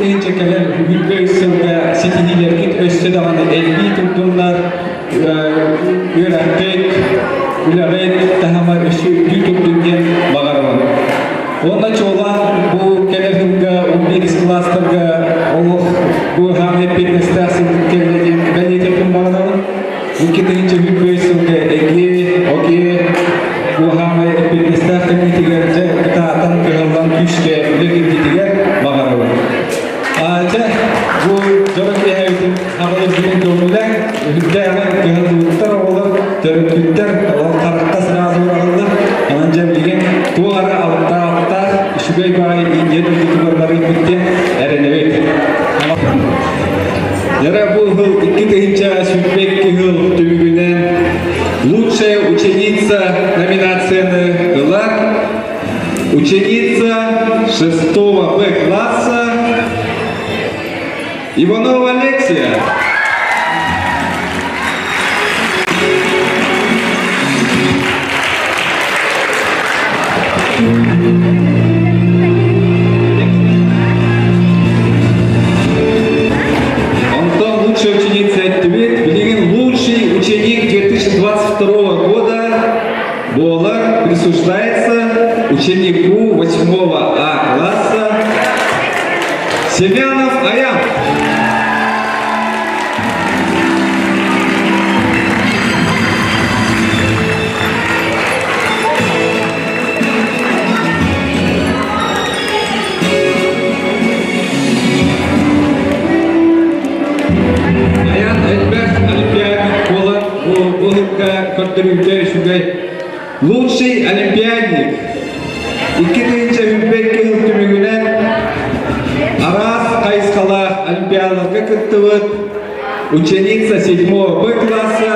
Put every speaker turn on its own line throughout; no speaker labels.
2000 кэлэр бүгүҥҥү сылга ситиһиилэргит өссө даҕаны элбии турдуннар, үөрэххит, үлэҕит таһыма өссө үрдүү турдун диэн баҕарабын. Уонна чуолаан бу кэлэр сылга 11 кылаастарга олох бу хаамыы эппиэтинэстээх сыл кэллэ диэн бэлиэтиэхпин баҕарабын. 2005 сылга ЭГИ, ОГИ бу хаамыы эппиэтинэстээх кэмитигэр дьэ кытаатан кыһаллан күүскэ үлэ кирдитигэр баҕарабын. Чэ, бу дьоро киэһэбитин аҕалырбытын көҥүллээн, үрдээҕи кыһаллыбыттар оҕолор, төрөппүттэр ол харахха сразу быраҕыллар. Онон дьэ билигин туох эрэ алыптаах үчүгэй баҕайы Индия дойдутугар барыахпыт диэн эрэнэбит. Дьэ бу сыл 2022 сыл түмүгүнэн «Лучшая ученица» номинацияны ылар ученица 6 Б класса Иванова Алексия. Антон лучшая ученица эттибит. Билигин лучший ученик 2022 года буолар присуждается ученику 8 А класса Семенов Аян. Аян элбэх олимпиадник буолан бу ыһыкка көрдөрүүтэ үчүгэй. Лучший олимпиадник 2022 сыл түмүгүнэн араас хайысхалаах олимпиадаларга кыттыбыт ученица 7 Б класса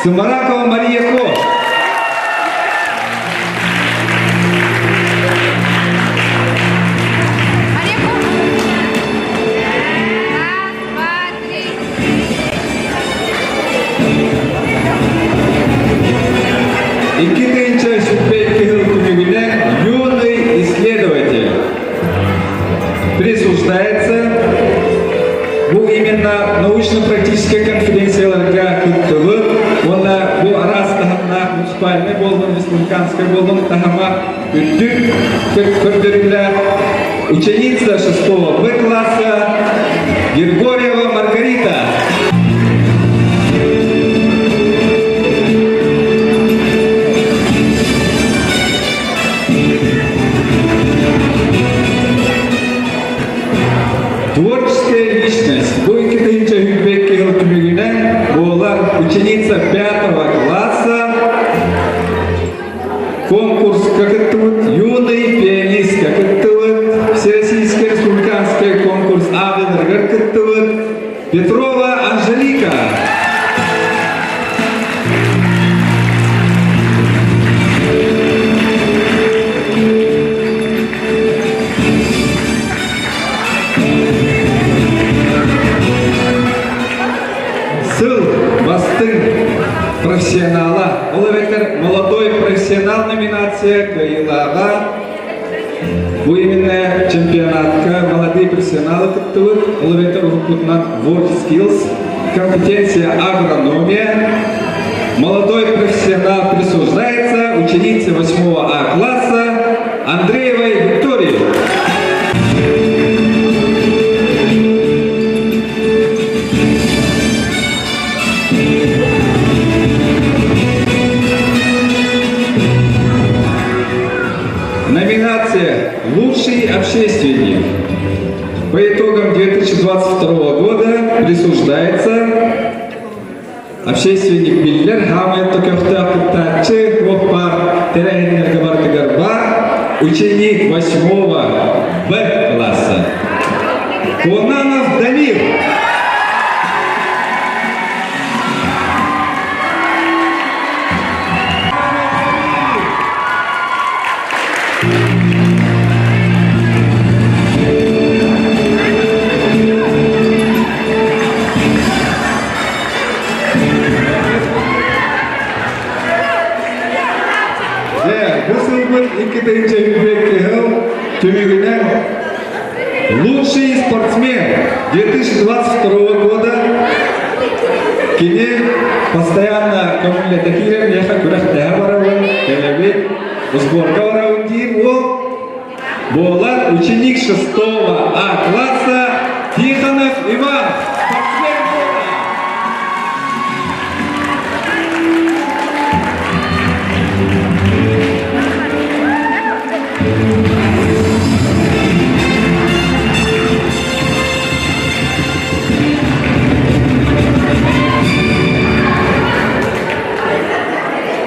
Сымаракова Мария Ко. 2022 сыл түмүгүнэн юный исследователь присуждается бу именно научно-практическая конференцияларга кыттыбыт уонна бу араас таһымнаах муниципальнай буоллун, республиканскай буоллун таһыма үрдүк көрдөрүүлээх ученица 6 Б класса Григорьева Маргарита. Творческая личность. Бу 2022 сыл түмүгүнэн буолар ученица пятого класса Конкурска кыттыбыт юный пианистка кыттыбыт Всероссийский республиканский конкурс ааҕыыларыгар кыттыбыт Петрова Анжелика. Сыл бастыҥ профессионала, ол эбэтэр «Молодой профессионал» номинация кыайыылааҕа. Бу именно чемпионатка молодые профессионалы кыттыбыт, ол эбэтэр уруккутунан World Skills, компетенция агрономия. Молодой профессионал присуждается ученице 8 А класса Андреевой Виктории. Номинация «Лучший общественник» по итогам 2022 года присуждается общественник биллэр хаамай көхтөөх кыттааччы туох баар тэрээһиннэргэ барытыгар бар ученик 8 Б класса Конанов Дамир. Дьэ, бу сылбыт 2022 сыл түмүгүнэн лучший. спортсмен 2022 года. Кини постоянно көҥүллэтэ киирэр, миэхэ күрэхтэһэ барабын, кэлэбин, сборга барабын диир уол. Буолар ученик шестого А класса Тихонов Иван, спортсмен года.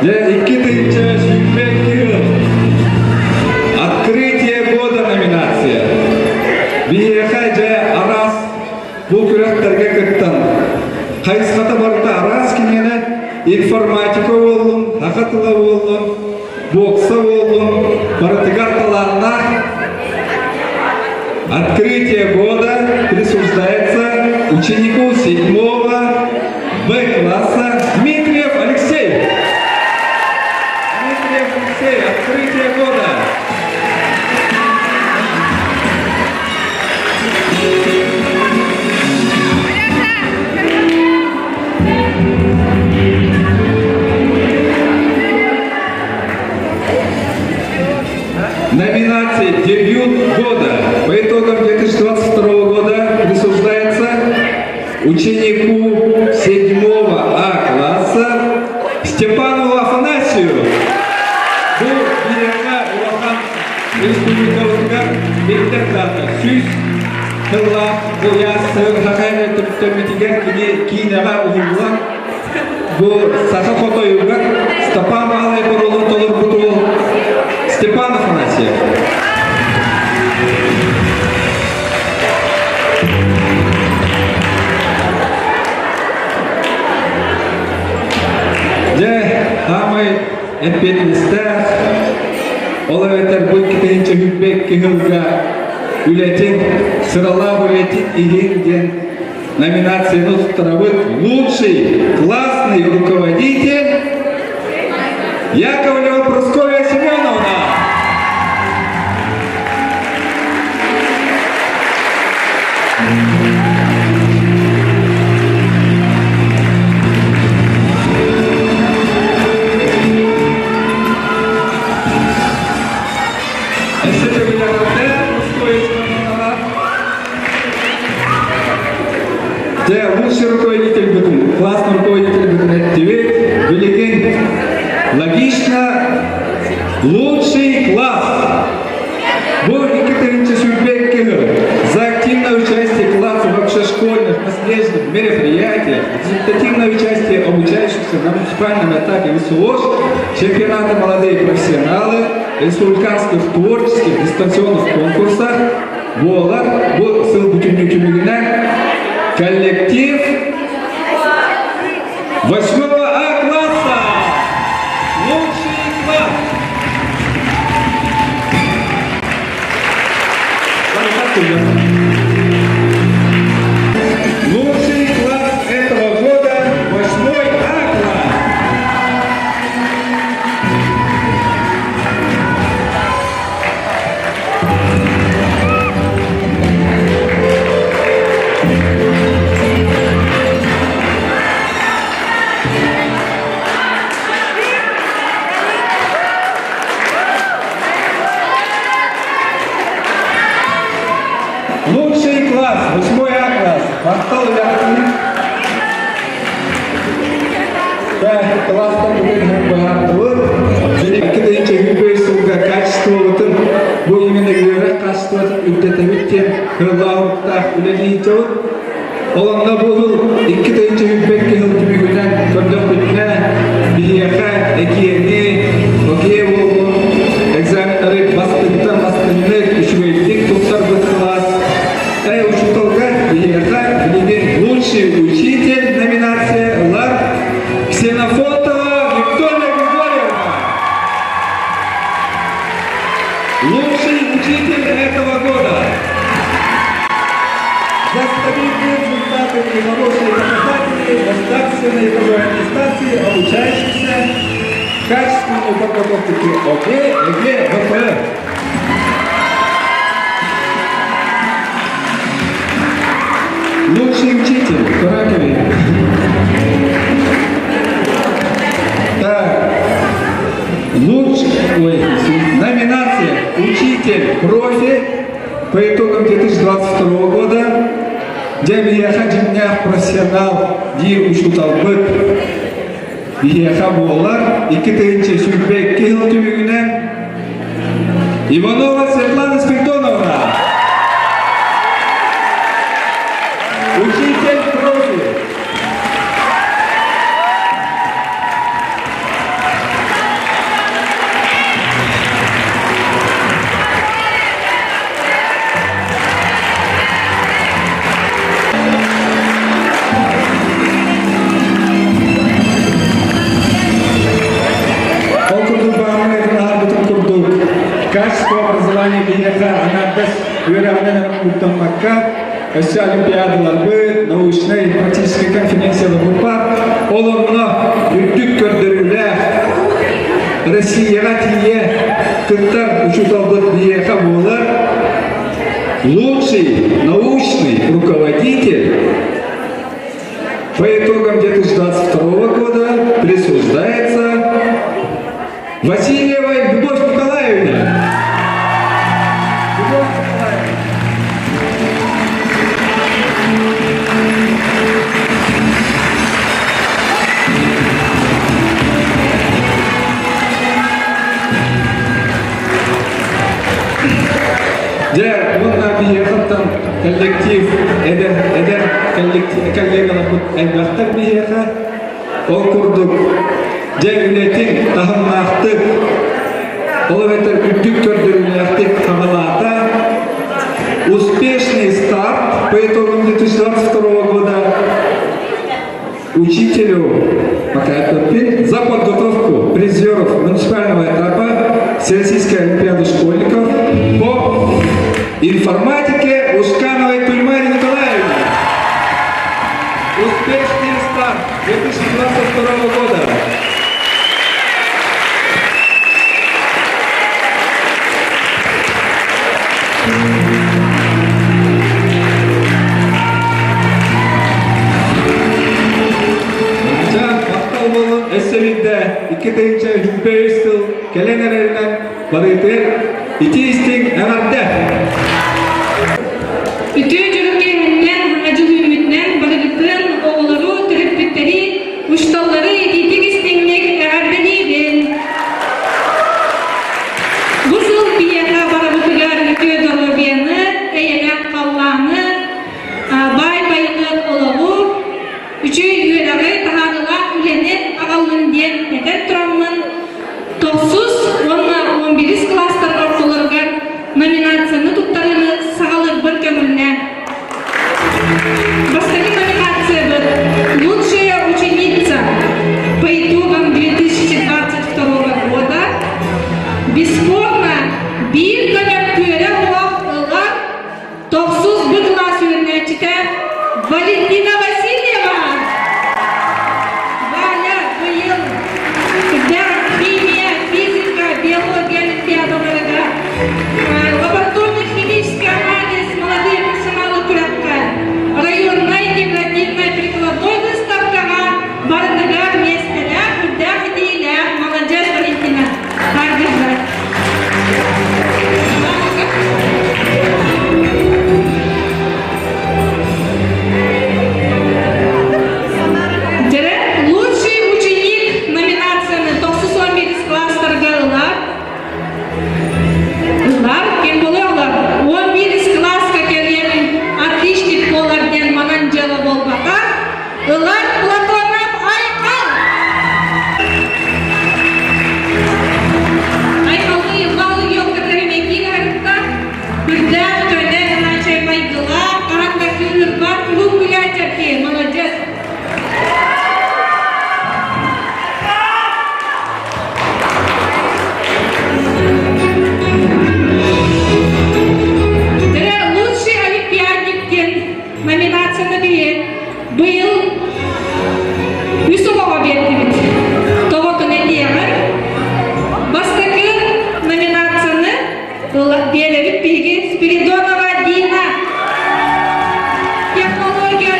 Дьэ, 2025 жыл. Открытие года номинация. Биһиэхэ дьэ араас бу күрэхтэргэ кыттан хайысхата барыта араас киниэнэ информатика буоллун, саха тыла буоллун, бокса буоллун, барытыгар талааннаах. Открытие года присуждается ученику седьмого Б класса Дмитриев Алексей. Дмитриев Алексей, открытие года. Номинация «Дебют года» по итогам 2022 года присуждается ученику 7 А класса Степанову Афанасию. Бу биһиэхэ улахан республикабытыгар биллэр дата 100 тыллаах Ыйаас Саха төрүттэммитигэр кини киинэҕэ уһуллан бу саха хотойугар Степан Баһылай оруолун толорбут уол Степан Афанасьев. Дьэ, саамай эппиэтинэстээх, ол эбэтэр бу 2022 сылга үлэтин, сыралаах үлэтин иһин диэн номинацияны туттарабыт лучший классный руководитель Яковлева Прасковья Семеновна. Дьэ, лучший руководитель бүтүн, классный руководитель бүтүн эттибит. Билигин логично лучший класс. Бу 2022 жыл за активное участие класса в общешкольных наследственных мероприятиях, результативное участие обучающихся на муниципальном этапе ВСОШ, чемпионата «Молодые профессионалы», республиканских творческих дистанционных конкурсах, буолар бу сыл бүтүннүү түмүгүнэн коллектив 8 А класса лучший класс. Лучший класс этого года 8 А класс. Лучший класс, восьмой А класс. Махтал үлэҕитин. Класстан бүгүн быһаардыбыт. 2 сылга качествобытын бу именно үөрэх качествотын үрдэтэбит диэн кырыллаабыттаах үлэлиир Ол онно бу сыл 2022 сыл түмүгүнэн көрдөхпүтүнэ биһиэхэ экиэни, окей буоллун, экзаменнары бастыҥтан бастыҥнык, үчүгэйдик туттарбыт кылаас. Учууталга биһиэхэ билигин лучший учитель номинация ылар Ксенофонтова Виктория Григорьевна. Лучший учитель этого года. За стабильные результаты и хорошие показатели государственной итоговой аттестации обучающихся качественную подготовку к ОГЭ, ЕГЭ, ВПР. Лучший учитель Каракове. Так, лучший, ой, номинация «Учитель профи» по итогам 2022 года Дьэ биһиэхэ дьиҥнээх профессионал диир учууталбыт биһиэхэ буолар 2022 сыл түмүгүнэн Иванова Светлана Спиридоновна учитель профи Ол курдук баҕарбытын аһарбытын курдук качество образования биһиэхэ аҥаардас үөрэҕинэн муҥурдаммакка өссө олимпиадаларбыт, научнай практическай конференцияларбыт баар. Ол онно үрдүк көрдөрүүлээх Россияҕа тиийэ кыттар учууталбыт биһиэхэ буолар. Лучший научный руководитель по итогам 2022 года присуждается Васильевой Любовь Николаевне. Любовь Николаевна. Дьэ, уонна биһиэхэттэн коллектив, эдэр, эдэр коллектив, коллегаларбыт элбэхтэр биһиэхэ. Ол курдук, дьэ үлэтин таһымнаахтык, ол эбэтэр үрдүк көрдөрүүлээхтик хаҕалаата. Успешный старт по итогам 2022 года учителю пока за подготовку призеров муниципального этапа Всероссийской олимпиады школьников по информатике Ушкановой Туймаре Николаевне. Успешный старт 2022 года. Дьэ, махтал буоллун өссө биирдэ 2023 сыл кэлэн эрэринэн барыытыгар итии истиҥ эҕэрдэ!
Үтүө дьоро киэһэннэн, дьулуурбүтүнэн барыгытын, оҕолору, төрөппүттэри, учууталлары итиитик истиҥник эҕэрдэлиибин! Бу сыл биһиэхэ барыбытыгар үтүө доруобуйаны, эйэлээх халлааны, баай байылыат олоҕу, үчүгэй үөрэҕи, таһаарыылаах үлэни аҕаллын диэн этэн тураммын, тохсус уонна 11 кылаастар ортолоругар номинацияны туттарыыны саҕалыырбын көҥүллээн. Бастакы номинациябыт «Лучшая ученица» по итогам 2022 года бесспорно биир көмөккүөрэ олох ылар тохсус Б кылаас үөрэнээччитэ Валентина Васильева. Валя быйыл химия, физика, биология олимпиадаларыгар лабораторно-химический анализ молодые профессионалы күрэххэ районнай декоративнай прикладной выставкаҕа барытыгар миэстэлээх, үрдээх идиилээх маладьыас Валентина Харгыһар. Дьэрэ, лучший ученик номинацияны 91 класстарга ылар Ылар, ким буолуо 11 кылааска кэлиэҕин отличник буолар диэн манан дьыала буолбатах. Ылар Платонов Айхал! Айхаллыы Иван Елкатарымекин арытта үрдээх көнө начай майгылаах, хаһан да кыыһырбат, куруук күлээччи, молодец! Дьэ, лучший олимпиадник диэн номинацияны биһи быйыл үс оҕоҕо биэрдибит. Тоҕотун этиэҕин. Бастакы номинацияны биэрэбит биһиги Спиридонова Дина. Технология.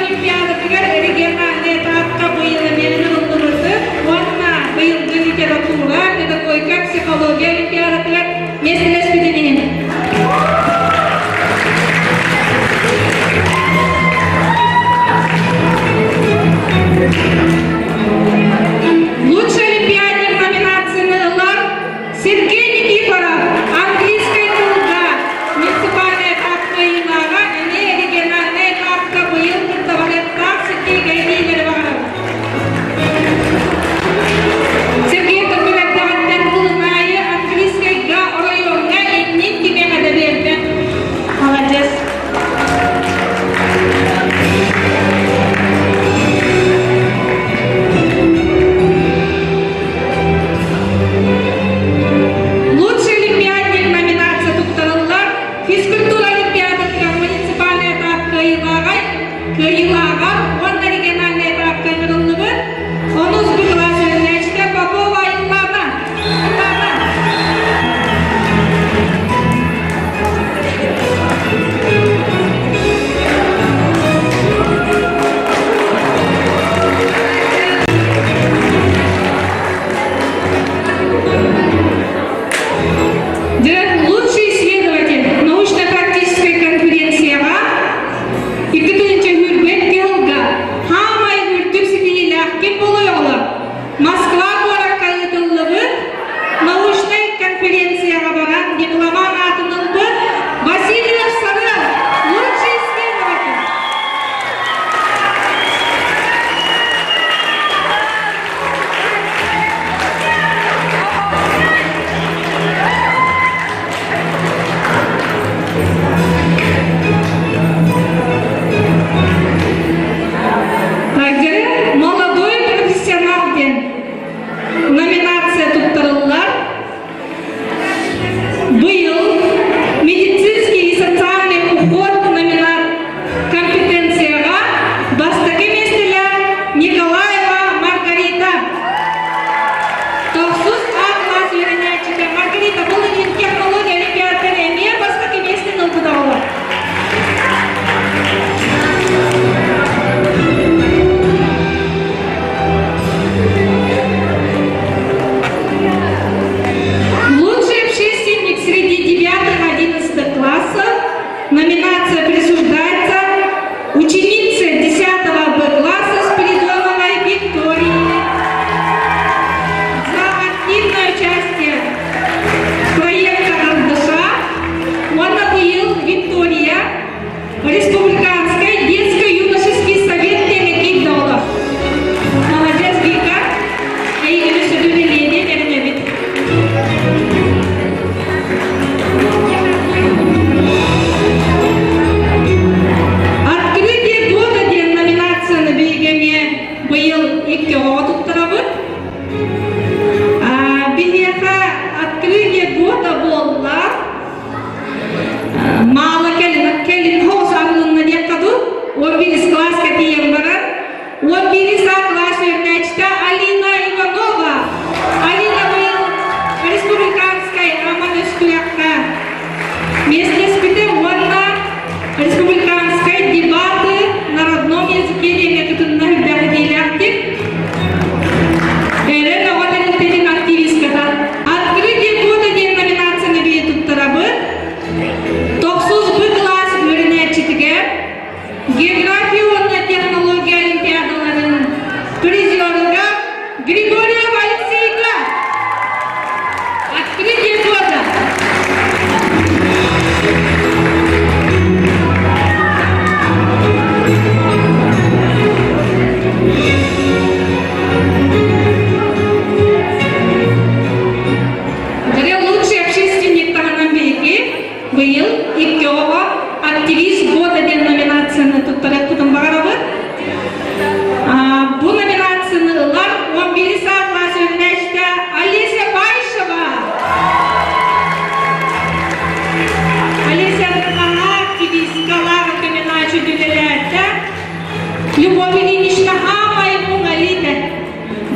Любовь Ильинична хаамай уҥалита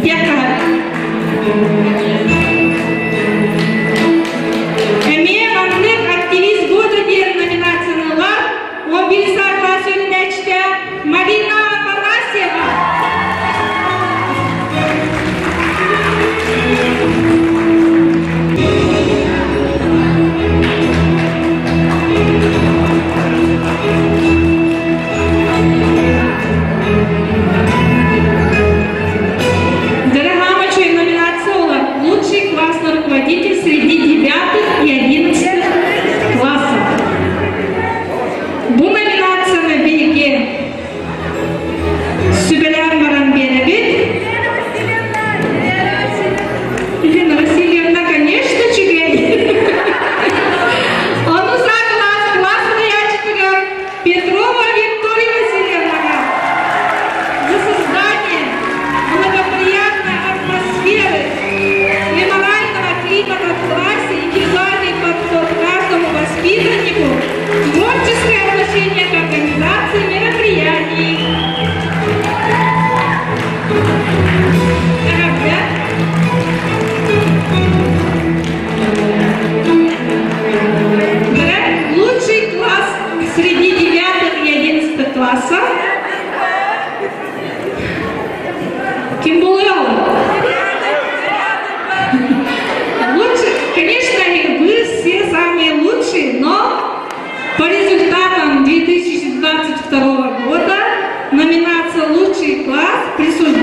диэххэ. Эмиэ маннык активист года диэн номинацияны ылар 11 саастаах сүрүннээччитэ Марина Афанасьева. Дорогамочая номинация «Лучший классный руководитель среди девятых и одиннадцатых классов». Бу номинацияны биһиги сүбэлээн баран биэрэбит. Елена Васильевна, конечно, үчүгэй. Ону класс класс салайааччытыгар Петрова Виктория Васильевнаҕа за создание благоприятной атмосферы и морального климата в классе, индивидуальный подход к каждому воспитаннику, творческое отношение к организации мероприятий. Эҕэрдэ. Лучший класс среди девятых и одиннадцатых классов. Ким буолуо? Лучше, конечно, вы все самые лучшие, но по результатам 2022 года номинация «Лучший класс» присуждается.